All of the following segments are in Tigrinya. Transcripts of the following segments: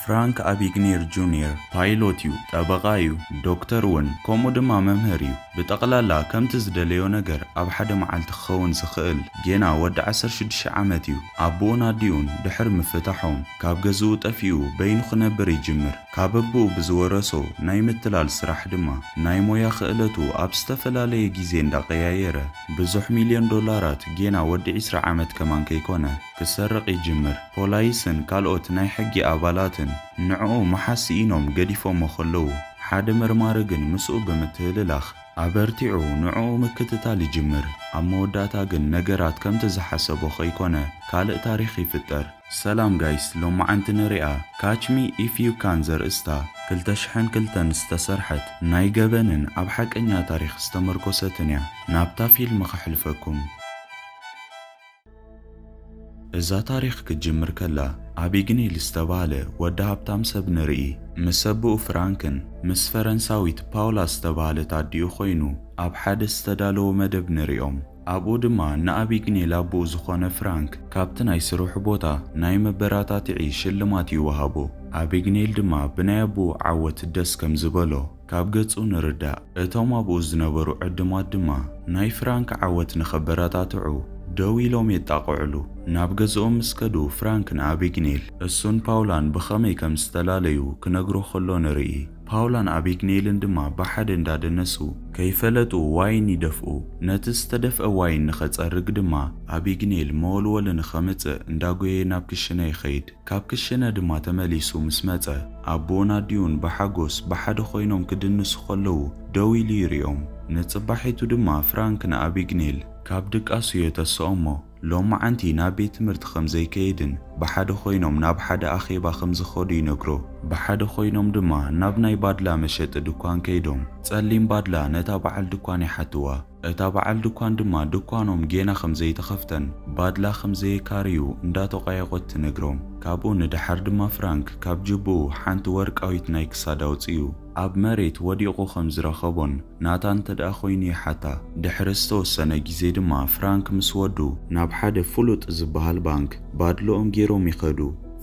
ፍራንክ ኣቢግኔር ጁኒየር ፓይሎት እዩ፣ ጠበቓ እዩ፣ ዶክተር እውን፣ ከምኡ ድማ መምህር እዩ። ብጠቕላላ ከምቲ ዝደለዮ ነገር ኣብ ሓደ መዓልቲ ክኸውን ዝኽእል ጌና ወዲ ዓሰርተ ሽዱሽተ ዓመት እዩ። ኣቦኡን ኣዲኡን ድሕሪ ምፍታሖም ካብ ገዝኡ ጠፊኡ በይኑ ክነብር ይጅምር። ካብ ኣቦኡ ብዝወረሶ ናይ ምትላል ስራሕ ድማ ናይ ሞያ ክእለቱ ኣብ ዝተፈላለየ ግዜ እንዳቀያየረ ብዙሕ ሚልዮን ዶላራት ጌና ወዲ ዕስራ ዓመት ከማን ከይኮነ ክሰርቕ ይጅምር። ፖላይስን ካልኦት ናይ ሕጊ ኣባላትን ንዕኡ መሓስ ስኢኖም ገዲፎሞ ከለዉ፣ ሓደ መርማሪ ግን ምስኡ ብምትህልላኽ ኣበርቲዑ ንዕኡ ምክትታል ይጅምር። ኣብ መወዳእታ ግን ነገራት ከምቲ ዝሓሰቦ ከይኮነ ካልእ ታሪኽ ይፍጠር። ሰላም ጋይስ፣ ሎማዓንቲ ንሪኣ ካች ሚ ኢፍ ዩ ካን ዘርእስታ ክልተ ሽሕን ክልተን ዝተሰርሐት ናይ ገበንን ኣብ ሓቀኛ ታሪኽ ዝተመርኮሰትን እያ። ናብታ ፊልም ከሕልፈኩም። እዛ ታሪኽ ክትጅምር ከላ፣ ኣቢግኔል ዝተባህለ ወዲ ሃብታም ሰብ ንርኢ። ምስ ኣቦኡ ፍራንክን ምስ ፈረንሳዊት ፓውላ ዝተባህለት ኣዲኡ ኮይኑ ኣብ ሓደ ዝተዳለወ መደብ ንሪኦም። ኣብኡ ድማ ንኣቢግኔል ኣቦኡ ዝኾነ ፍራንክ ካብቲ ናይ ስርሑ ቦታ ናይ መበራታትዒ ሽልማት ይወሃቦ። ኣቢግኔል ድማ ብናይ ኣቦኡ ዓወት ደስ ከም ዝበሎ ካብ ገጹ ንርዳእ። እቶም ኣብኡ ዝነበሩ ዕድማት ድማ ናይ ፍራንክ ዓወት ንኸበረታትዑ ደው ኢሎም የጣቕዕሉ። ናብ ገዝኦም ምስ ከዱ ፍራንክ ንኣቢግኔል እሱን ፓውላን ብኸመይ ከም ዝተላለዩ ክነግሮ ከሎ ንርኢ። ፓውላን ኣቢግኔልን ድማ ብሓደ እንዳደነሱ ከይፈለጡ ዋይን ይደፍኡ። ነቲ ዝተደፍአ ዋይን ንኸጸርግ ድማ ኣቢግኔል መወልወሊ ንኸምጽእ እንዳጎየ ናብ ክሽነ ይኸይድ። ካብ ክሽነ ድማ ተመሊሱ ምስ መጸ፣ ኣቦኡን ኣዲኡን ብሓጎስ ብሓደ ኮይኖም ክድንሱ ከለዉ ደው ኢሉ ይሪኦም። ንጽባሒቱ ድማ ፍራንክ ንኣቢግኔል ካብ ድቃሱ የተስኦ እሞ፣ ሎማዓንቲ ናብ ቤት ትምህርቲ ከም ዘይከይድን ብሓደ ኮይኖም ናብ ሓደ ኣኼባ ከም ዝኸዱ ይነግሮ። ብሓደ ኮይኖም ድማ ናብ ናይ ባድላ መሸጢ ድኳን ከይዶም፣ ጸሊም ባድላ ነታ በዓል ድኳን ይሓትዋ። እታ በዓል ድኳን ድማ ድኳኖም ጌና ከም ዘይተኸፍተን ባድላ ከም ዘየካርዩ እንዳተቋየቖት ትነግሮም። ካብኡ ንደሓር ድማ ፍራንክ ካብ ጅብኡ ሓንቲ ወርቃዊት ናይ ክሳድ ኣውጺኡ ኣብ መሬት ወዲቑ ከም ዝረኸቦን ናታ እንተ ደኣ ኮይኑ ይሓታ። ድሕሪ ዝተወሰነ ግዜ ድማ ፍራንክ ምስ ወዱ ናብ ሓደ ፍሉጥ ዝበሃል ባንክ ባድልኦም ገይሮም ይኸዱ።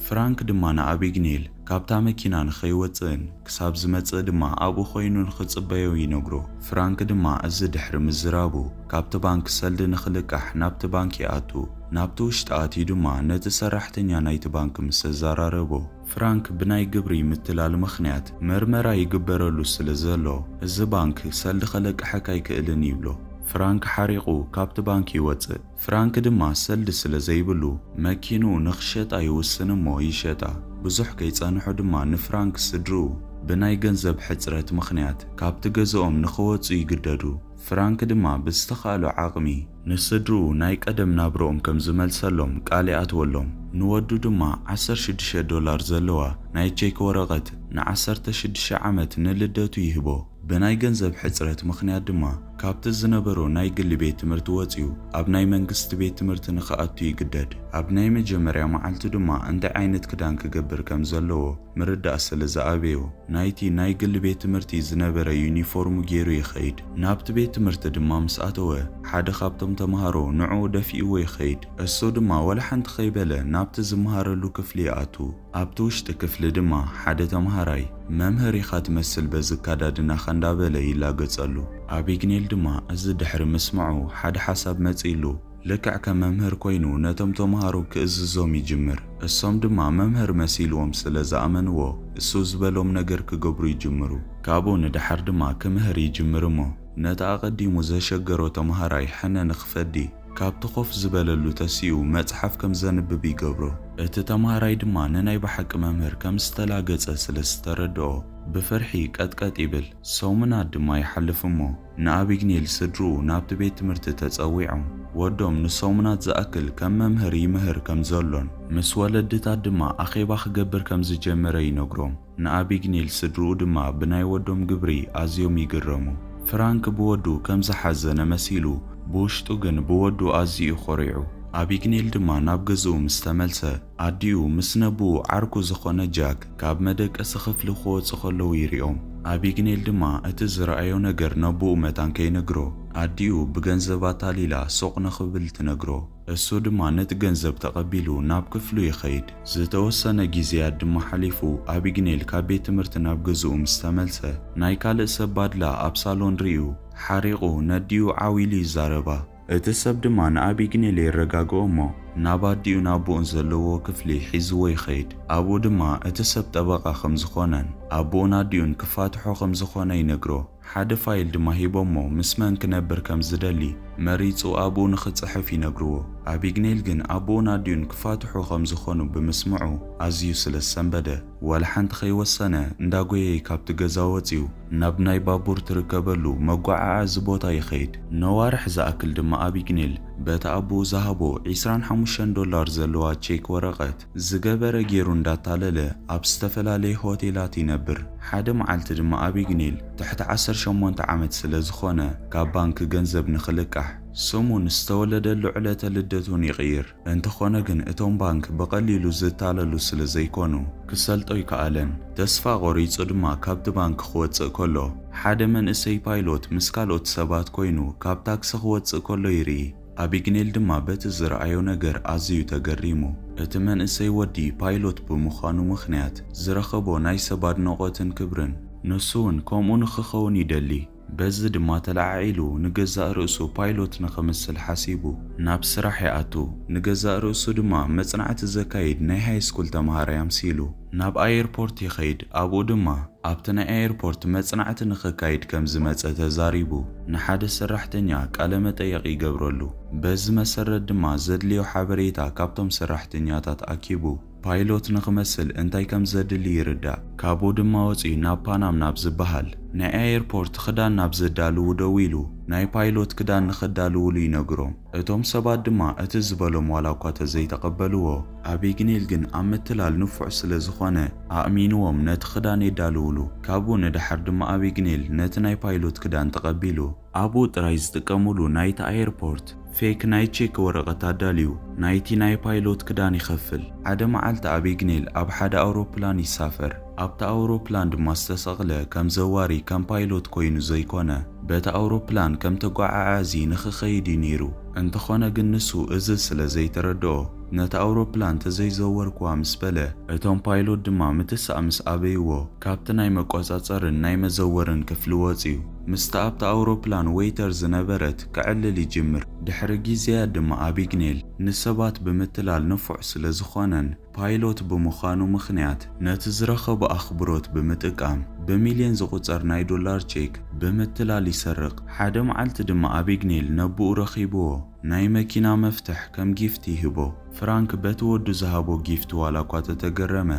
ፍራንክ ድማ ንኣቢግኔል ካብታ መኪና ንኸይወጽእን ክሳብ ዝመጽእ ድማ ኣብኡ ኮይኑ ንኽጽበዮ ይነግሮ። ፍራንክ ድማ እዚ ድሕሪ ምዝራቡ ካብቲ ባንክ ሰልዲ ንኽልቃሕ ናብቲ ባንክ ይኣቱ። ናብቲ ውሽጢ ኣትዩ ድማ ነቲ ሰራሕተኛ ናይቲ ባንክ ምስ ኣዘራረቦ፣ ፍራንክ ብናይ ግብሪ ምትላል ምኽንያት መርመራ ይግበረሉ ስለ ዘሎ፣ እዚ ባንክ ሰልዲ ከለቅሐካ ኣይክእልን ይብሎ። ፍራንክ ሓሪቑ ካብቲ ባንክ ይወጽእ። ፍራንክ ድማ ሰልዲ ስለ ዘይብሉ መኪኑ ንኽሸጣ ይውስን እሞ ይሸጣ። ብዙሕ ከይጸንሑ ድማ ንፍራንክ ስድርኡ ብናይ ገንዘብ ሕጽረት ምኽንያት ካብቲ ገዝኦም ንኽወጹ ይግደዱ። ፍራንክ ድማ ብዝተኻእሎ ዓቕሚ ንስድርኡ ናይ ቀደም ናብርኦም ከም ዝመልሰሎም ቃል ይኣትወሎም። ንወዱ ድማ ዓሰርተ ሽዱሽተ ዶላር ዘለዋ ናይ ቼክ ወረቐት ንዓሰርተ ሽዱሽተ ዓመት ንልደቱ ይህቦ። ብናይ ገንዘብ ሕጽረት ምኽንያት ድማ ካብቲ ዝነበሮ ናይ ግሊ ቤት ትምህርቲ ወጺኡ ኣብ ናይ መንግስቲ ቤት ትምህርቲ ንኽኣቱ ይግደድ። ኣብ ናይ መጀመርያ መዓልቱ ድማ እንታይ ዓይነት ክዳን ክገብር ከም ዘለዎ ምርዳእ ስለ ዝኣበዮ፣ ናይቲ ናይ ግሊ ቤት ትምህርቲ ዝነበረ ዩኒፎርሙ ገይሩ ይኸይድ። ናብቲ ቤት ትምህርቲ ድማ ምስ ኣተወ፣ ሓደ ካብቶም ተምሃሮ ንዕኡ ደፊእዎ ይኸይድ። እሱ ድማ ወላ ሓንቲ ከይበለ ናብቲ ዝመሃረሉ ክፍሊ ይኣቱ። ኣብቲ ውሽጢ ክፍሊ ድማ ሓደ ተምሃራይ፣ "መምህር ኢኻ ትመስል በዚ ኣከዳድናኻ" እንዳበለ ይላገጸሉ። ኣቢግኔል ድማ እዚ ድሕሪ ምስምዑ ሓደ ሓሳብ መጺእሉ፣ ልክዕ ከም መምህር ኮይኑ ነቶም ተምሃሮ ክእዝዞም ይጅምር። እሶም ድማ መምህር መሲልዎም ስለ ዝኣመንዎ፣ እሱ ዝበሎም ነገር ክገብሩ ይጅምሩ። ካብኡ ንደሓር ድማ ክምህር ይጅምር እሞ፣ ነቲ ኣቐዲሙ ዘሸገሮ ተምሃራይ ሕነ ንኽፈዲ፣ ካብቲ ኮፍ ዝበለሉ ተሲኡ መጽሓፍ ከም ዘንብብ ይገብሮ። እቲ ተምሃራይ ድማ ንናይ ብሓቂ መምህር ከም ዝተላገጸ ስለ ዝተረድኦ፣ ብፍርሒ ቀጥቀጥ ይብል። ሰሙናት ድማ ይሓልፍ እሞ፣ ንኣቢግኔል ስድርኡ ናብቲ ቤት ትምህርቲ ተጸዊዖም፣ ወዶም ንሰሙናት ዝኣክል ከም መምህር ይምህር ከም ዘሎን፣ ምስ ወለድታት ድማ ኣኼባ ክገብር ከም ዝጀመረ ይነግሮም። ንኣቢግኔል ስድርኡ ድማ ብናይ ወዶም ግብሪ ኣዝዮም ይግረሙ። ፍራንክ ብወዱ ከም ዝሓዘነ መሲሉ፣ ብውሽጡ ግን ብወዱ ኣዝዩ ኮሪዑ። ኣቢግኔል ድማ ናብ ገዝኡ ምስ ተመልሰ፣ ኣዲኡ ምስ ነብኡ ዓርኩ ዝኾነ ጃክ ካብ መደቀሲ ክፍሊ ክወጹ ከለዉ ይሪኦም። ኣቢግኔል ድማ እቲ ዝረኣዮ ነገር ነብኡ መታን ከይነግሮ ኣዲኡ ብገንዘብ ኣታሊላ ሱቕ ንኽብል ትነግሮ። እሱ ድማ ነቲ ገንዘብ ተቐቢሉ ናብ ክፍሉ ይኸይድ። ዝተወሰነ ግዜያት ድማ ሓሊፉ፣ ኣቢግኔል ካብ ቤት ትምህርቲ ናብ ገዝኡ ምስ ተመልሰ፣ ናይ ካልእ ሰብ ባድላ ኣብ ሳሎን ርእዩ፣ ሓሪቑ ነዲኡ ዓው ኢሉ ይዛረባ። እቲ ሰብ ድማ ንኣቢግኔል የረጋግኦ እሞ፣ ናብ ኣዲኡን ኣቦኡን ዘለዎ ክፍሊ ሒዝዎ ይኸይድ። ኣብኡ ድማ እቲ ሰብ ጠበቓ ከም ዝኾነን ኣቦኡን ኣዲኡን ክፋትሖ ከም ዝኾነ ይነግሮ። ሓደ ፋይል ድማ ሂቦሞ፣ ምስ መን ክነብር ከም ዝደሊ መሪጹ ኣብኡ ንኽጽሕፍ ይነግርዎ። ኣቢግኔል ግን ኣቦኡን ኣዲኡን ክፋትሑ ከም ዝኾኑ ብምስምዑ ኣዝዩ ስለ ዝሰንበደ፣ ዋላ ሓንቲ ከይወሰነ እንዳጎየየ ካብቲ ገዛ ወጺኡ ናብ ናይ ባቡር ትርከበሉ መጓዓዓዚ ቦታ ይኸይድ። ነዋርሕ ዝኣክል ድማ ኣቢግኔል በቲ ኣቦኡ ዝሃቦ ዒስራን ሓሙሽተን ዶላር ዘለዋ ቼክ ወረቐት ዝገበረ ገይሩ እንዳታለለ ኣብ ዝተፈላለየ ሆቴላት ይነብር። ሓደ መዓልቲ ድማ ኣቢግኔል ትሕቲ ዓሰርተ ሸሞንተ ዓመት ስለ ዝኾነ ካብ ባንክ ገንዘብ ንኽልቃሕ ስሙን ዝተወለደሉ ዕለተ ልደቱን ይቕይር። እንተኾነ ግን እቶም ባንክ ብቐሊሉ ዝታለሉ ስለ ዘይኮኑ ክሰልጦ ይከኣለን። ተስፋ ቆሪጹ ድማ ካብቲ ባንክ ክወጽእ ከሎ ሓደ መንእሰይ ፓይሎት ምስ ካልኦት ሰባት ኮይኑ ካብ ታክሲ ክወጽእ ከሎ ይርኢ። ኣቢግኔል ድማ በቲ ዝረኣዮ ነገር ኣዝዩ ተገሪሙ። እቲ መንእሰይ ወዲ ፓይሎት ብምዃኑ ምኽንያት ዝረኸቦ ናይ ሰብ ኣድናቖትን ክብርን ንሱ እውን ከምኡ ንኽኸውን ይደሊ። በዚ ድማ ተለዓዒሉ ንገዛእ ርእሱ ፓይሎት ንኽምስል ሓሲቡ ናብ ስራሕ ይኣቱ። ንገዛእ ርእሱ ድማ መጽናዕቲ ዘካይድ ናይ ሃይስኩል ተምሃራይ ኣምሲሉ ናብ ኣየርፖርት ይኸይድ። ኣብኡ ድማ ኣብቲ ናይ ኣየርፖርት መጽናዕቲ ንኽካይድ ከም ዝመጸ ተዛሪቡ ንሓደ ሰራሕተኛ ቃለ መጠየቕ ይገብረሉ። በዚ መሰረት ድማ ዘድልዮ ሓበሬታ ካብቶም ሰራሕተኛታት ኣኪቡ ፓይሎት ንኽመስል እንታይ ከም ዘድሊ ይርዳእ። ካብኡ ድማ ወጺኡ ናብ ፓናም ናብ ዝበሃል ናይ ኣየርፖርት ክዳን ናብ ዘዳልዉ ደዊሉ ናይ ፓይሎት ክዳን ንኸዳልውሉ ይነግሮም። እቶም ሰባት ድማ እቲ ዝበሎም ዋላ እኳ ተዘይተቐበልዎ፣ ኣቢግኔል ግን ኣብ ምትላል ንፉዕ ስለ ዝኾነ ኣእሚንዎም ነቲ ክዳን የዳልውሉ። ካብኡ ንደሓር ድማ ኣቢግኔል ነቲ ናይ ፓይሎት ክዳን ተቐቢሉ ኣብኡ ጥራይ ዝጥቀምሉ ናይቲ ኣየርፖርት ፌክ ናይ ቼክ ወረቐት ኣዳልዩ ናይቲ ናይ ፓይሎት ክዳን ይኸፍል። ሓደ መዓልቲ ኣቢግኔል ኣብ ሓደ ኣውሮፕላን ይሳፈር። ኣብቲ ኣውሮፕላን ድማ ዝተሰቕለ ከም ዘዋሪ ከም ፓይሎት ኮይኑ ዘይኮነ በቲ ኣውሮፕላን ከም ተጓዓዓዚ ንኽኸይድ እዩ ነይሩ። እንተኾነ ግን ንሱ እዚ ስለ ዘይተረድኦ ነቲ ኣውሮፕላን ተዘይዘወርክዋ ምስ በለ እቶም ፓይሎት ድማ ምትሳእ ምስ ኣበይዎ ካብቲ ናይ መቆጻጸርን ናይ መዘወርን ክፍሊ ወጺኡ ምስቲ ኣብቲ ኣውሮፕላን ዌይተር ዝነበረት ክዕልል ይጅምር። ድሕሪ ግዜያት ድማ ኣቢግኔል ንሰባት ብምትላል ንፉዕ ስለ ዝኾነን ፓይሎት ብምዃኑ ምኽንያት ነቲ ዝረኸቦ ኣኽብሮት ብምጥቃም ብሚልዮን ዝቑጸር ናይ ዶላር ቼክ ብምትላል ይሰርቕ። ሓደ መዓልቲ ድማ ኣቢግኔል ነብኡ ረኺብዎ ናይ መኪና መፍትሕ ከም ጊፍት ይህቦ። ፍራንክ በቲ ወዱ ዝሃቦ ጊፍት ዋላ እኳ ተተገረመ፣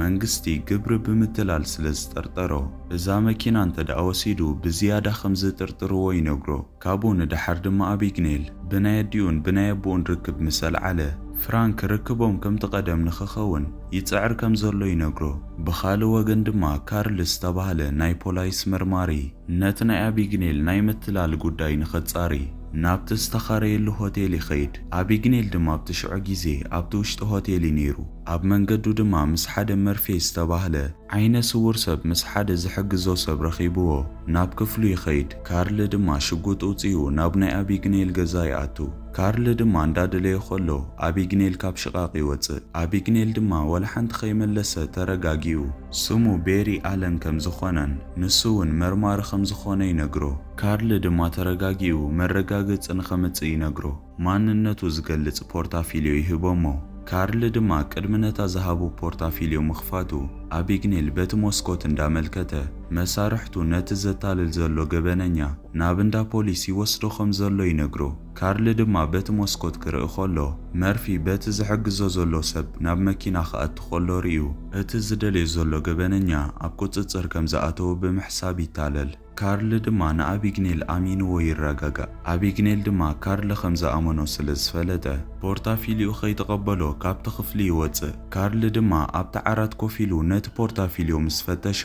መንግስቲ ግብሪ ብምትላል ስለ ዝጠርጠሮ እዛ መኪና እንተ ደኣ ወሲዱ ብዝያዳ ከም ዝጥርጥርዎ ይነግሮ። ካብኡ ንደሓር ድማ ኣቢግኔል ብናይ ኣዲኡን ብናይ ኣቦኡን ርክብ ምስ ኣልዓለ፣ ፍራንክ ርክቦም ከምቲ ቀደም ንኽኸውን ይጽዕር ከም ዘሎ ይነግሮ። ብኻልእ ወገን ድማ ካርል ዝተባህለ ናይ ፖላይስ መርማሪ ነቲ ናይ ኣቢግኔል ናይ ምትላል ጉዳይ ንኸጻሪ ናብቲ ዝተኻረየሉ ሆቴል ይኸይድ። ኣቢግኔል ድማ ኣብቲ ሽዑ ግዜ ኣብቲ ውሽጢ ሆቴል እዩ ነይሩ። ኣብ መንገዱ ድማ ምስ ሓደ መርፌ ዝተባህለ ዓይነ ስውር ሰብ ምስ ሓደ ዝሕግዞ ሰብ ረኺብዎ ናብ ክፍሉ ይኸይድ። ካርል ድማ ሽጉጥ ውጽኡ ናብ ናይ ኣቢግኔል ገዛ ይኣቱ። ካርል ድማ እንዳደለዮ ከሎ ኣቢግኔል ካብ ሽቓቕ ይወጽእ። ኣቢግኔል ድማ ዋላ ሓንቲ ከይመለሰ ተረጋጊኡ ስሙ ቤሪ ኣለን ከም ዝኾነን ንሱ እውን መርማሪ ከም ዝኾነ ይነግሮ። ካርል ድማ ተረጋጊኡ መረጋገጺ ንኸምጽእ ይነግሮ። ማንነቱ ዝገልጽ ፖርታፊልዮ ይህቦ እሞ ካርል ድማ ቅድሚ ነታ ዝሃቦ ፖርታፊልዮ ምኽፋቱ ኣቢግኔል በቲ መስኮት እንዳመልከተ መሳርሕቱ ነቲ ዘታልል ዘሎ ገበነኛ ናብ እንዳ ፖሊስ ይወስዶ ከም ዘሎ ይነግሮ። ካርል ድማ በቲ መስኮት ክርኢ ከሎ መርፊ በቲ ዝሕግዞ ዘሎ ሰብ ናብ መኪና ክኣቱ ከሎ ርእዩ እቲ ዝደልዮ ዘሎ ገበነኛ ኣብ ቁጽጽር ከም ዝኣተወ ብምሕሳብ ይታለል። ካርል ድማ ንኣቢግኔል ኣሚንዎ ይረጋጋእ። ኣቢግኔል ድማ ካርል ከም ዝኣመኖ ስለ ዝፈለጠ ፖርታፊልዩ ከይተቐበሎ ካብቲ ክፍሊ ይወጽእ። ካርል ድማ ኣብቲ ዓራት ኮፍ ኢሉ ነቲ ፖርታፊልዮ ምስ ፈተሾ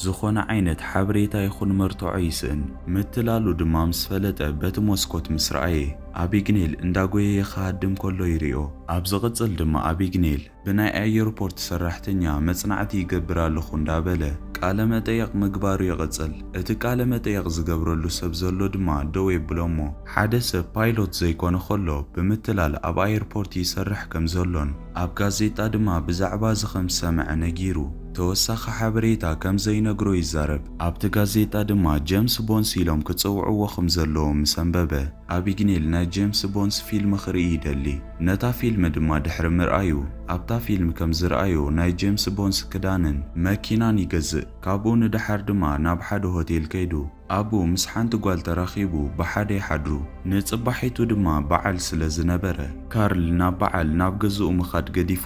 ዝኾነ ዓይነት ሓበሬታ ይኹን መርትዖ ይስእን። ምትላሉ ድማ ምስ ፈለጠ በቲ መስኮት ምስ ረኣየ ኣቢግኔል እንዳጎየየ ክሃድም ከሎ ይሪኦ። ኣብ ዝቕጽል ድማ ኣቢግኔል ብናይ ኣየርፖርት ሰራሕተኛ መጽናዕቲ ይገብር ኣለኹ እንዳበለ ቃለ መጠየቕ ምግባሩ ይቕጽል። እቲ ቃለ መጠየቕ ዝገብረሉ ሰብ ዘሎ ድማ ደው የብሎ እሞ፣ ሓደ ሰብ ፓይሎት ዘይኮነ ከሎ ብምትላል ኣብ ኣየርፖርት ይሰርሕ ከም ዘሎን ኣብ ጋዜጣ ድማ ብዛዕባ እዚ ከም ዝሰምዐ ነጊሩ፣ ተወሳኺ ሓበሬታ ከም ዘይነግሮ ይዛረብ። ኣብቲ ጋዜጣ ድማ ጀምስ ቦንስ ኢሎም ክጽውዕዎ ከም ዘለዎም ምስ ኣንበበ፣ ኣቢግኔል ናይ ጀምስ ቦንስ ፊልም ክርኢ ይደሊ። ነታ ፊልም ድማ ድሕሪ ምርኣዩ፣ ኣብታ ፊልም ከም ዝረኣዮ ናይ ጀምስ ቦንስ ክዳንን መኪናን ይገዝእ። ካብኡ ንደሓር ድማ ናብ ሓደ ሆቴል ከይዱ ኣብኡ ምስ ሓንቲ ጓል ተራኺቡ ብሓደ ይሓድሩ። ንጽባሒቱ ድማ በዓል ስለ ዝነበረ፣ ካርል ናብ በዓል ናብ ገዝኡ ምኻድ ገዲፉ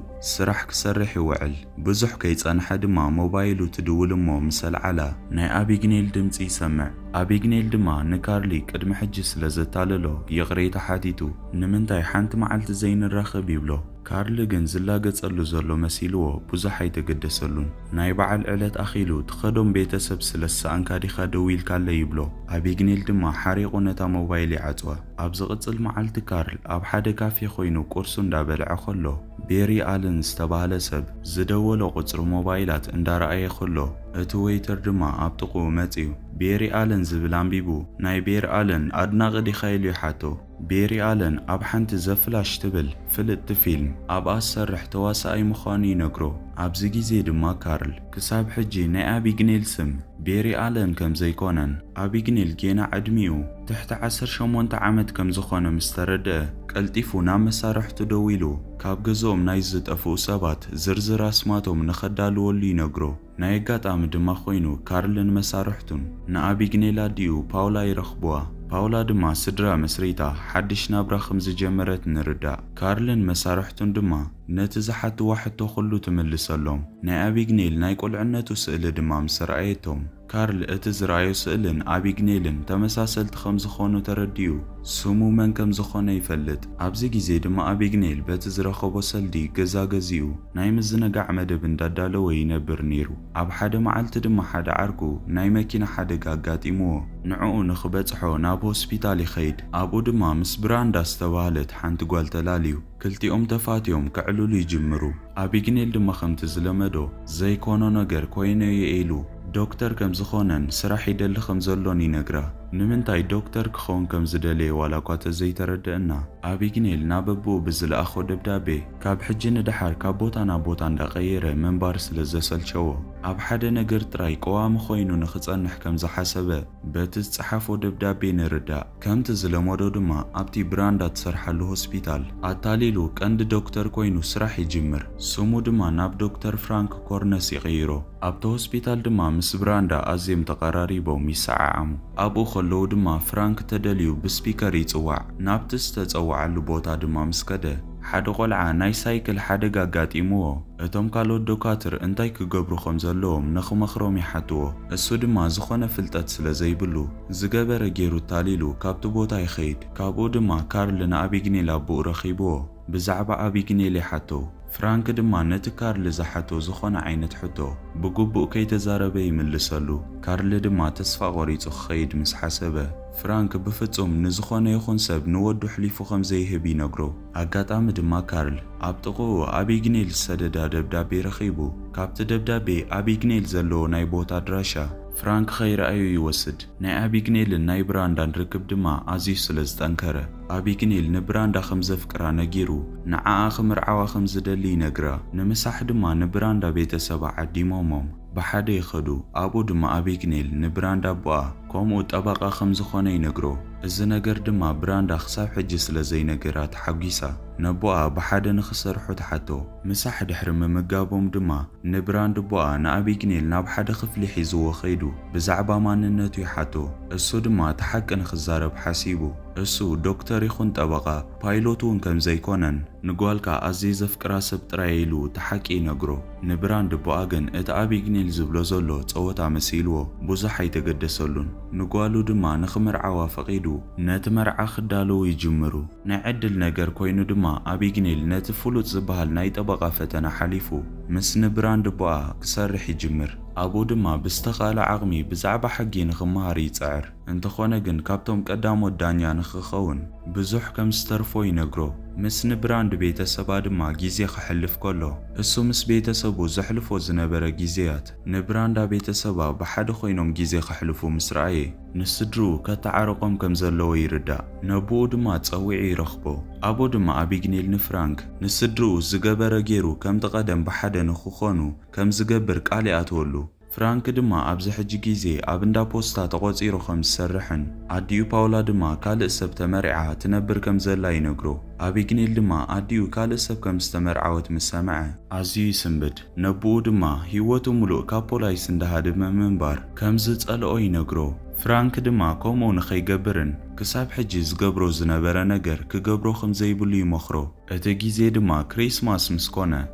ስራሕ ክሰርሕ ይውዕል። ብዙሕ ከይጸንሐ ድማ ሞባይሉ ትድውል እሞ ምስ ኣልዓላ ናይ ኣቢግኔል ድምጺ ይሰምዕ። ኣቢግኔል ድማ ንካርሊ ቅድሚ ሕጂ ስለ ዘታለሎ ይቕሬታ ሓቲቱ፣ ንምንታይ ሓንቲ መዓልቲ ዘይንራኸብ ይብሎ። ካርል ግን ዝላገጸሉ ዘሎ መሲልዎ ብዙሕ ኣይተገደሰሉን። ናይ በዓል ዕለት ኣኺሉ ትኸዶም ቤተሰብ ስለ ዝሰኣንካ ዲኻ ደዊልካለይ ይብሎ። ኣቢግኔል ድማ ሓሪቑ ነታ ሞባይል ይዓጽዋ። ኣብ ዝቕጽል መዓልቲ ካርል ኣብ ሓደ ካፌ ኮይኑ ቁርሱ እንዳበልዐ ከሎ ቤሪ ኣለን ዝተባህለ ሰብ ዝደወሎ ቁጽሪ ሞባይላት እንዳረኣየ ከሎ እቲ ዌይተር ድማ ኣብ ጥቕኡ መጺኡ ቤሪ ኣለን ዝብል ኣንቢቡ ናይ ቤሪ ኣለን ኣድናቒ ዲኻ ኢሉ ይሓቶ። ቤሪ ኣለን ኣብ ሓንቲ ዘፍላሽ ትብል ፍልጥቲ ፊልም ኣብኣ ዝሰርሕ ተዋሳኣይ ምዃኑ ይነግሮ። ኣብዚ ግዜ ድማ ካርል ክሳብ ሕጂ ናይ ኣቢግኔል ስም ቤሪ ኣለን ከም ዘይኮነን ኣቢግኔል ጌና ዕድሚኡ ትሕቲ ዓሰርተ ሸሞንተ ዓመት ከም ዝኾነ ምስ ተረድአ ቀልጢፉ ናብ መሳርሕቱ ደዊሉ ካብ ገዝኦም ናይ ዝጠፍኡ ሰባት ዝርዝር ኣስማቶም ንኸዳልወሉ ይነግሮ። ናይ ኣጋጣሚ ድማ ኮይኑ ካርልን መሳርሕቱን ንኣቢግኔል ኣዲኡ ፓውላ ይረኽብዋ። ፓውላ ድማ ስድራ መስሪታ ሓድሽ ናብራ ከም ዝጀመረት ንርዳእ። ካርልን መሳርሕቱን ድማ ነቲ ዝሓትዋ ሕቶ ኩሉ ትምልሰሎም። ናይ ኣቢግኔል ናይ ቁልዕነቱ ስእሊ ድማ ምስ ረኣየቶም ካርል እቲ ዝረኣዮ ስእልን ኣቢግኔልን ተመሳሰልቲ ከም ዝኾኑ ተረዲኡ ስሙ መን ከም ዝኾነ ይፈልጥ። ኣብዚ ግዜ ድማ ኣቢግኔል በቲ ዝረኸቦ ሰልዲ ገዛ ገዚኡ ናይ ምዝንጋዕ መደብ እንዳዳለወ ይነብር ነይሩ። ኣብ ሓደ መዓልቲ ድማ ሓደ ዓርኩ ናይ መኪና ሓደጋ ኣጋጢምዎ ንዕኡ ንኽበጽሖ ናብ ሆስፒታል ይኸይድ። ኣብኡ ድማ ምስ ብራንዳ ዝተባህለት ሓንቲ ጓል ተላልዩ። ክልቲኦም ተፋትዮም ክዕልሉ ይጅምሩ። ኣቢግኔል ድማ ከምቲ ዝለመዶ ዘይኮኖ ነገር ኮይነ እየ ኢሉ ዶክተር ከም ዝኾነን ስራሕ ይደሊ ከም ዘሎን ይነግራ። ንምንታይ ዶክተር ክኸውን ከም ዝደለየ ዋላ እኳ ተዘይተረድአና ኣቢግኔል ናብ ኣቦኡ ብዝለኣኾ ደብዳቤ ካብ ሕጂ ንደሓር ካብ ቦታ ናብ ቦታ እንዳቐየረ ምንባር ስለ ዘሰልቸዎ ኣብ ሓደ ነገር ጥራይ ቀዋሚ ኮይኑ ንኽጸንሕ ከም ዝሓሰበ በቲ ዝጸሓፎ ደብዳቤ ንርዳእ። ከምቲ ዝለመዶ ድማ ኣብቲ ብራንዳ ትሰርሓሉ ሆስፒታል ኣታሊሉ ቀንዲ ዶክተር ኮይኑ ስራሕ ይጅምር። ስሙ ድማ ናብ ዶክተር ፍራንክ ኮርነስ ይቕይሮ። ኣብቲ ሆስፒታል ድማ ምስ ብራንዳ ኣዝዮም ተቐራሪቦም ይሰዓዓሙ። ኣብኡ ከለዉ ድማ ፍራንክ ተደልዩ ብስፒከር ይጽዋዕ። ናብቲ ዝተጸውዓሉ ቦታ ድማ ምስ ከደ ሓደ ቆልዓ ናይ ሳይክል ሓደጋ ኣጋጢምዎ። እቶም ካልኦት ዶካትር እንታይ ክገብሩ ከም ዘለዎም ንኽመኽሮም ይሓትዎ። እሱ ድማ ዝኾነ ፍልጠት ስለ ዘይብሉ ዝገበረ ገይሩ ታሊሉ ካብቲ ቦታ ይኸይድ። ካብኡ ድማ ካርል ንኣቢግኔል ኣቦኡ ረኺብዎ ብዛዕባ ኣቢግኔል ይሓቶ። ፍራንክ ድማ ነቲ ካርል ዝሓቶ ዝኾነ ዓይነት ሕቶ ብግቡእ ከይተዛረበ ይምልሰሉ። ካርል ድማ ተስፋ ቆሪጹ ክኸይድ ምስ ሓሰበ ፍራንክ ብፍጹም ንዝኾነ ይኹን ሰብ ንወዱ ኣሕሊፉ ከም ዘይህብ ይነግሮ። ኣጋጣሚ ድማ ካርል ኣብ ጥቕኡ ኣቢግኔል ዝሰደዳ ደብዳቤ ረኺቡ። ካብቲ ደብዳቤ ኣቢግኔል ዘለዎ ናይ ቦታ ኣድራሻ ፍራንክ ከይረኣዩ ይወስድ። ናይ ኣቢግኔልን ናይ ብራንዳን ርክብ ድማ ኣዝዩ ስለ ዝጠንከረ ኣቢግኔል ንብራንዳ ከም ዘፍቅራ ነጊሩ ንዓኣ ክምርዓዋ ከም ዝደሊ ይነግራ። ንምሳሕ ድማ ንብራንዳ ቤተሰባ ዓዲሞሞም ብሓደ ይኸዱ። ኣብኡ ድማ ኣቢግኔል ንብራንዳ ኣቦኣ ከምኡ ጠበቓ ከም ዝኾነ ይነግሮ። እዚ ነገር ድማ ብራንዳ ክሳብ ሕጂ ስለ ዘይነገራ ተሓጒሳ ነቦኣ ብሓደ ንኽሰርሑ ትሓቶ። ምሳሕ ድሕሪ ምምጋቦም ድማ ንብራንድ ኣቦኣ ንኣቢግኔል ናብ ሓደ ክፍሊ ሒዝዎ ኸይዱ ብዛዕባ ማንነቱ ይሓቶ። እሱ ድማ እቲ ሓቂ ንኽዛረብ ሓሲቡ እሱ ዶክተር ይኹን ጠበቓ ፓይሎት እውን ከም ዘይኮነን ንጓልካ ኣዝየ ዘፍቅራ ሰብ ጥራይ ኢሉ እቲ ሓቂ ይነግሮ። ንብራንድ ኣቦኣ ግን እቲ ኣቢግኔል ዝብሎ ዘሎ ጸወታ መሲልዎ ብዙሕ ኣይተገደሰሉን። ንጓሉ ድማ ንኽምርዓዋ ፈቒዱ ነቲ መርዓ ክዳለዉ ይጅምሩ። ናይ ዕድል ነገር ኮይኑ ድማ ኣቢግኔል ነቲ ፍሉጥ ዝበሃል ናይ ጠበቓ ፈተና ሓሊፉ ምስ ንብራንድ ኣቦኣ ክሰርሕ ይጅምር። ኣብኡ ድማ ብዝተኻእለ ዓቕሚ ብዛዕባ ሕጊ ንኽመሃር ይጽዕር። እንተኾነ ግን ካብቶም ቀዳሞት ዳኛ ንኽኸውን ብዙሕ ከም ዝተርፎ ይነግሮ። ምስ ንብራንድ ቤተሰባ ድማ ግዜ ከሕልፍ ከሎ፣ እሱ ምስ ቤተሰቡ ዘሕልፎ ዝነበረ ግዜያት ንብራንዳ ቤተሰባ ብሓደ ኮይኖም ግዜ ከሕልፉ ምስ ረኣየ፣ ንስድርኡ ከተዓርቖም ከም ዘለዎ ይርዳእ። ነቦኡ ድማ ጸዊዑ ይረኽቦ። ኣብኡ ድማ ኣቢግኔል ንፍራንክ ንስድርኡ ዝገበረ ገይሩ ከምቲ ቀደም ብሓደ ንኽኾኑ ከም ዝገብር ቃል ይኣትወሉ። ፍራንክ ድማ ኣብዚ ሕጂ ግዜ ኣብ እንዳ ፖስታ ተቖጺሩ ከም ዝሰርሕን ኣዲኡ ፓውላ ድማ ካልእ ሰብ ተመርዓ ትነብር ከም ዘላ ይነግሮ። ኣቢግኔል ድማ ኣዲኡ ካልእ ሰብ ከም ዝተመርዓወት ምስ ሰምዐ ኣዝዩ ይስንብድ። ነቦኡ ድማ ህይወቱ ምሉእ ካብ ፖላይስ እንዳሃደመ ምንባር ከም ዝጸልኦ ይነግሮ። ፍራንክ ድማ ከምኡ ንኸይገብርን ክሳብ ሕጂ ዝገብሮ ዝነበረ ነገር ክገብሮ ከም ዘይብሉ ይመኽሮ። እቲ ግዜ ድማ ክሪስማስ ምስ ኮነ፣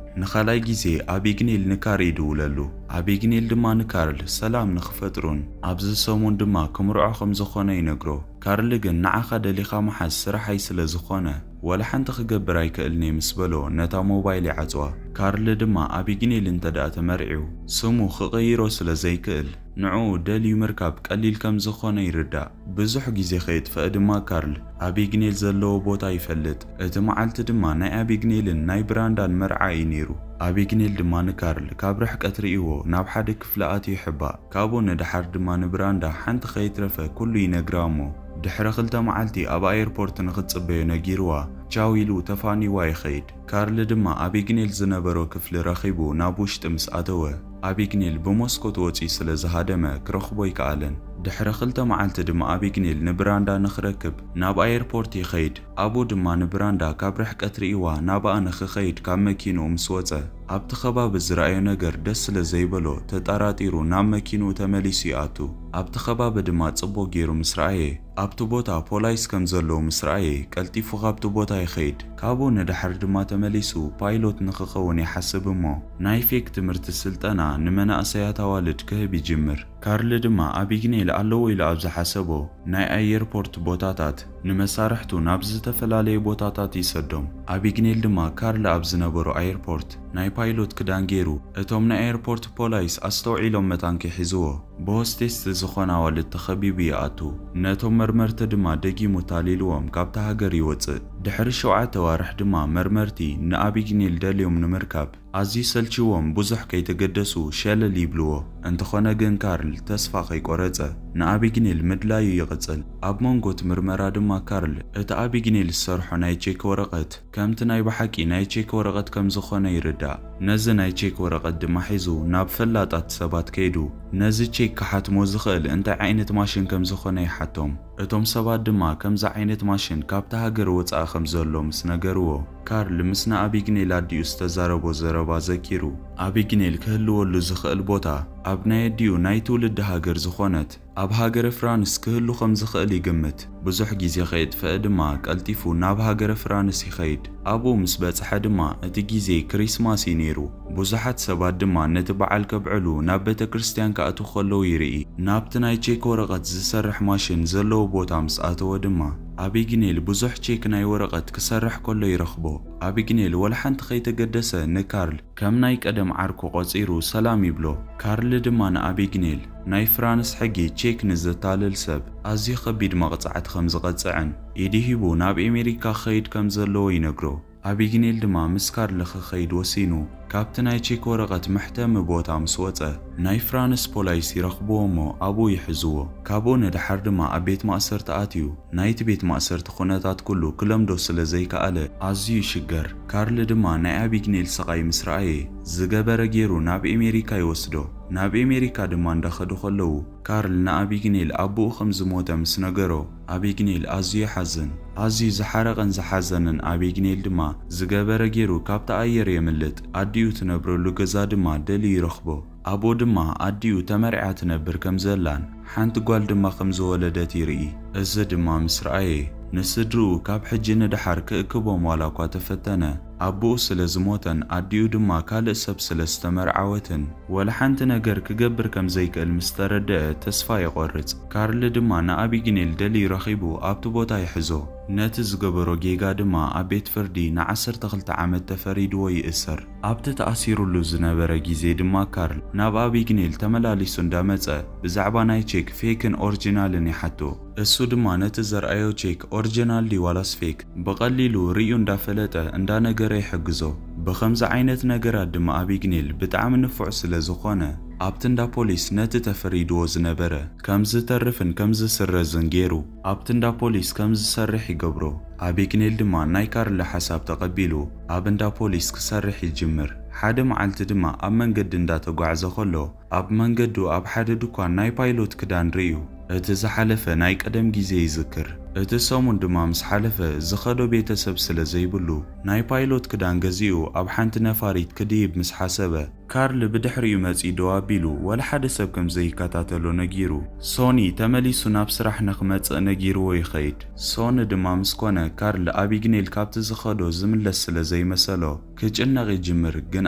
ንኻልኣይ ግዜ ኣቢግኔል ንካሪ ይድውለሉ። ኣቢግኔል ድማ ንካርል ሰላም ንኽፈጥሩን ኣብዚ ሰሙን ድማ ክምርዖ ከም ዝኾነ ይነግሮ። ካርል ግን ንዓኻ ደሊኻ ምሓዝ ስራሐይ ስለ ዝኾነ፣ ወላ ሓንቲ ክገብር ኣይክእልን'የ ምስ በሎ ነታ ሞባይል ይዓጽዋ። ካርል ድማ ኣቢግኔል እንተ ደኣ ተመርዒው ስሙ ክቕይሮ ስለ ዘይክእል፣ ንዕኡ ደልዩ ምርካብ ቀሊል ከም ዝኾነ ይርዳእ። ብዙሕ ግዜ ከየጥፈአ ድማ ካርል ኣቢግኔል ዘለዎ ቦታ ይፈልጥ። እቲ መዓልቲ ድማ ናይ ኣቢግኔልን ናይ ብራንዳን መርዓ እዩ ነይሩ። ኣቢግኔል ድማ ንካርል ካብ ርሕቀት ርእይዎ ናብ ሓደ ክፍሊ ኣትዩ ይሕባእ። ካብኡ ንደሓር ድማ ንብራንዳ ሓንቲ ከይትረፈ ኩሉ ይነግራ እሞ ድሕሪ ክልተ መዓልቲ ኣብ ኣየርፖርት ንኽትጽበዮ ነጊርዋ ቻው ኢሉ ተፋንይዋ ይኸይድ። ካርል ድማ ኣቢግኔል ዝነበሮ ክፍሊ ረኺቡ ናብ ውሽጢ ምስ ኣተወ፣ ኣቢግኔል ብመስኮት ወጺኡ ስለ ዝሃደመ ክረኽቦ ኣይከኣለን። ድሕሪ ክልተ መዓልቲ ድማ ኣቢግኔል ንብራንዳ ንኽረክብ ናብ ኣየርፖርት ይኸይድ። ኣብኡ ድማ ንብራንዳ ካብ ርሕቀት ርእይዋ ናብኣ ንኽኸይድ ካብ መኪንኡ ምስ ወጸ፣ ኣብቲ ከባቢ ዝረኣዮ ነገር ደስ ስለ ዘይበሎ ተጠራጢሩ ናብ መኪንኡ ተመሊሱ ይኣቱ። ኣብቲ ከባቢ ድማ ጽቡቕ ገይሩ ምስ ረኣየ፣ ኣብቲ ቦታ ፖላይስ ከም ዘለዉ ምስ ረኣየ ቀልጢፉ ካብቲ ቦታ ይኸይድ። ካብኡ ንድሓር ድማ ተመሊሱ ፓይሎት ንኽኸውን ይሓስብ እሞ ናይ ፌክ ትምህርቲ ስልጠና ንመናእሰያት ኣዋልድ ክህብ ይጅምር። ካርል ድማ ኣቢግኔል ኣለዎ ኢሉ ኣብ ዝሓሰቦ ናይ ኣየርፖርት ቦታታት ንመሳርሕቱ ናብ ዝተፈላለየ ቦታታት ይሰዶም። ኣቢግኔል ድማ ካርል ኣብ ዝነበሮ ኣየርፖርት ናይ ፓይሎት ክዳን ገይሩ፣ እቶም ናይ ኣየርፖርት ፖላይስ ኣስተውዒሎም መታን ከይሕዝዎ ብሆስቴስ ዝኾና ኣዋልድ ተኸቢቡ ይኣቱ። ነቶም መርመርቲ ድማ ደጊሙ ታሊልዎም ካብታ ሃገር ይወጽእ። ድሕሪ ሸውዓተ ኣዋርሕ ድማ መርመርቲ ንኣቢግኔል ደልዮም ንምርካብ ኣዝዩ ሰልችዎም ብዙሕ ከይተገደሱ ሸለል ይብልዎ። እንተኾነ ግን ካርል ተስፋ ከይቆረጸ ንኣቢግኔል ምድላዩ ይቕጽል። ኣብ መንጎ እቲ ምርመራ ድማ ካርል እቲ ኣቢግኔል ዝሰርሖ ናይ ቼክ ወረቐት ከምቲ ናይ ብሓቂ ናይ ቼክ ወረቐት ከም ዝኾነ ይርዳእ። ነዚ ናይ ቼክ ወረቐት ድማ ሒዙ ናብ ፈላጣት ሰባት ከይዱ ነዚ ቼክ ክሓትሞ ዝኽእል እንታይ ዓይነት ማሽን ከም ዝኾነ ይሓቶም። እቶም ሰባት ድማ ከምዚ ዓይነት ማሽን ካብታ ሃገር ወጻኢ ከም ዘሎ ምስ ነገርዎ፣ ካርል ምስ ንኣቢግኔል ኣዲኡ ዝተዛረቦ ዘረባ ዘኪሩ፣ ኣቢግኔል ክህልወሉ ዝኽእል ቦታ ኣብ ናይ ኣዲኡ ናይ ትውልዲ ሃገር ዝኾነት ኣብ ሃገረ ፍራንስ ክህሉ ከም ዝኽእል ይግምት። ብዙሕ ግዜ ከየጥፈአ ድማ ቀልጢፉ ናብ ሃገረ ፍራንስ ይኸይድ። ኣብኡ ምስ በጽሐ ድማ እቲ ግዜ ክሪስማስ እዩ ነይሩ። ብዙሓት ሰባት ድማ ነቲ በዓል ከብዕሉ ናብ ቤተ ክርስቲያን ክኣትዉ ከለዉ ይርኢ። ናብቲ ናይ ቼክ ወረቐት ዝሰርሕ ማሽን ዘለዎ ቦታ ምስ ኣተወ ድማ ኣቢግኔል ብዙሕ ቼክ ናይ ወረቐት ክሰርሕ ከሎ ይረኽቦ። ኣቢግኔል ወላ ሓንቲ ከይተገደሰ ንካርል ከም ናይ ቀደም ዓርኩ ቆጺሩ ሰላም ይብሎ። ካርል ድማ ንኣቢግኔል ናይ ፍራንስ ሕጊ ቼክ ንዘታልል ሰብ ኣዝዩ ከቢድ መቕጻዕቲ ከም ዝቐጽዕን ኢዱ ሂቡ ናብ ኤሜሪካ ክኸይድ ከም ዘለዎ ይነግሮ። ኣቢግኔል ድማ ምስ ካርል ክኸይድ ወሲኑ ካብቲ ናይ ቼክ ወረቐት መሕተሚ ቦታ ምስ ወጸ ናይ ፍራንስ ፖላይስ ይረኽብዎ እሞ ኣብኡ ይሕዝዎ። ካብኡ ንድሓር ድማ ኣብ ቤት ማእሰርቲ ኣትዩ ናይቲ ቤት ማእሰርቲ ኩነታት ኩሉ ክለምዶ ስለ ዘይከኣለ ኣዝዩ ይሽገር። ካርል ድማ ናይ ኣቢግኔል ስቓይ ምስ ረኣየ ዝገበረ ገይሩ ናብ ኤሜሪካ ይወስዶ። ናብ ኤሜሪካ ድማ እንዳኸዱ ከለዉ ካርል ንኣቢግኔል ኣቦኡ ከም ዝሞተ ምስ ነገሮ ኣቢግኔል ኣዝዩ ይሓዝን። ኣዝዩ ዝሓረቐን ዝሓዘንን ኣቢግኔል ድማ ዝገበረ ገይሩ ካብቲ ኣየር የምልጥ። ኣዲኡ ትነብረሉ ገዛ ድማ ደልዩ ይረኽቦ። ኣብኡ ድማ ኣዲኡ ተመርዕያ ትነብር ከም ዘላን ሓንቲ ጓል ድማ ከም ዝወለደት ይርኢ። እዚ ድማ ምስ ረኣየ ንስድርኡ ካብ ሕጂ ንድሓር ክእክቦም ዋላ እኳ ተፈተነ፣ ኣቦኡ ስለ ዝሞተን ኣዲኡ ድማ ካልእ ሰብ ስለ ዝተመርዓወትን ወላ ሓንቲ ነገር ክገብር ከም ዘይክእል ምስ ተረደአ ተስፋ ይቖርጽ። ካርል ድማ ንኣቢግኔል ደልዩ ረኺቡ ኣብቲ ቦታ ይሕዞ። ነቲ ዝገበሮ ጌጋ ድማ ኣብ ቤት ፍርዲ ንዓሰርተ ክልተ ዓመት ተፈሪድዎ ይእሰር። ኣብቲ ተኣሲሩሉ ዝነበረ ግዜ ድማ ካርል ናብ ኣቢግኔል ተመላሊሱ እንዳመጸ ብዛዕባ ናይ ቼክ ፌክን ኦሪጂናልን ይሓቶ። እሱ ድማ ነቲ ዘርኣዮ ቼክ ኦሪጂናል ድዩ ዋላስ ፌክ ብቐሊሉ ርእዩ እንዳፈለጠ እንዳነገረ ይሕግዞ። ብኸምዚ ዓይነት ነገራት ድማ ኣቢግኔል ብጣዕሚ ንፉዕ ስለ ዝኾነ ኣብቲ እንዳ ፖሊስ ነቲ ተፈሪድዎ ዝነበረ ከም ዝተርፍን ከም ዝስረዝን ገይሩ ኣብቲ እንዳ ፖሊስ ከም ዝሰርሕ ይገብሮ። ኣቢግኔል ድማ ናይ ካርል ሓሳብ ተቐቢሉ ኣብ እንዳ ፖሊስ ክሰርሕ ይጅምር። ሓደ መዓልቲ ድማ ኣብ መንገዲ እንዳተጓዕዘ ከሎ ኣብ መንገዱ ኣብ ሓደ ድኳን ናይ ፓይሎት ክዳን ርእዩ። እቲ ዝሓለፈ ናይ ቀደም ግዜ ይዝክር። እቲ ሰሙን ድማ ምስ ሓለፈ ዝኸዶ ቤተሰብ ስለ ዘይብሉ ናይ ፓይሎት ክዳን ገዚኡ ኣብ ሓንቲ ነፋሪት ክድይብ ምስ ሓሰበ ካርል ብድሕሪኡ መጺኡ ደው ኣቢሉ ወላ ሓደ ሰብ ከም ዘይከታተሎ ነጊሩ። ሶኒ ተመሊሱ ናብ ስራሕ ንኽመጽእ ነጊርዎ ይኸይድ። ሶኒ ድማ ምስ ኮነ ካርል ኣቢግኔል ካብቲ ዝኸዶ ዝምለስ ስለ ዘይመሰሎ ክጭነቕ ይጅምር። ግን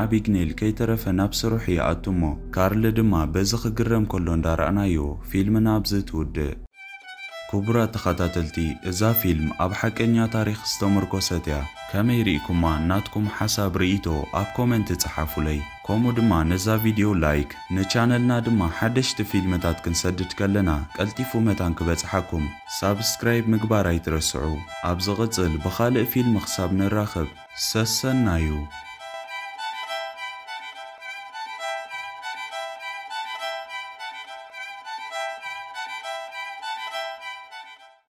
ኣቢግኔል ከይተረፈ ናብ ስርሑ ይኣቱ እሞ ካርል ድማ በዚ ክግረም ከሎ እንዳረኣናዮ ፊልምና ኣብዚ ትውድእ። ክቡራት ተኸታተልቲ፣ እዛ ፊልም ኣብ ሓቀኛ ታሪኽ ዝተመርኮሰት እያ። ከመይ ርኢኩማ? ናትኩም ሓሳብ ርእይቶ ኣብ ኮመንት ጸሓፉለይ። ከምኡ ድማ ነዛ ቪድዮ ላይክ፣ ንቻነልና ድማ ሓደሽቲ ፊልምታት ክንሰድድ ከለና ቀልጢፉ መታን ክበጽሓኩም ሳብስክራይብ ምግባር ኣይትረስዑ። ኣብ ዝቕጽል ብኻልእ ፊልም ክሳብ ንራኸብ ሰሰናዩ።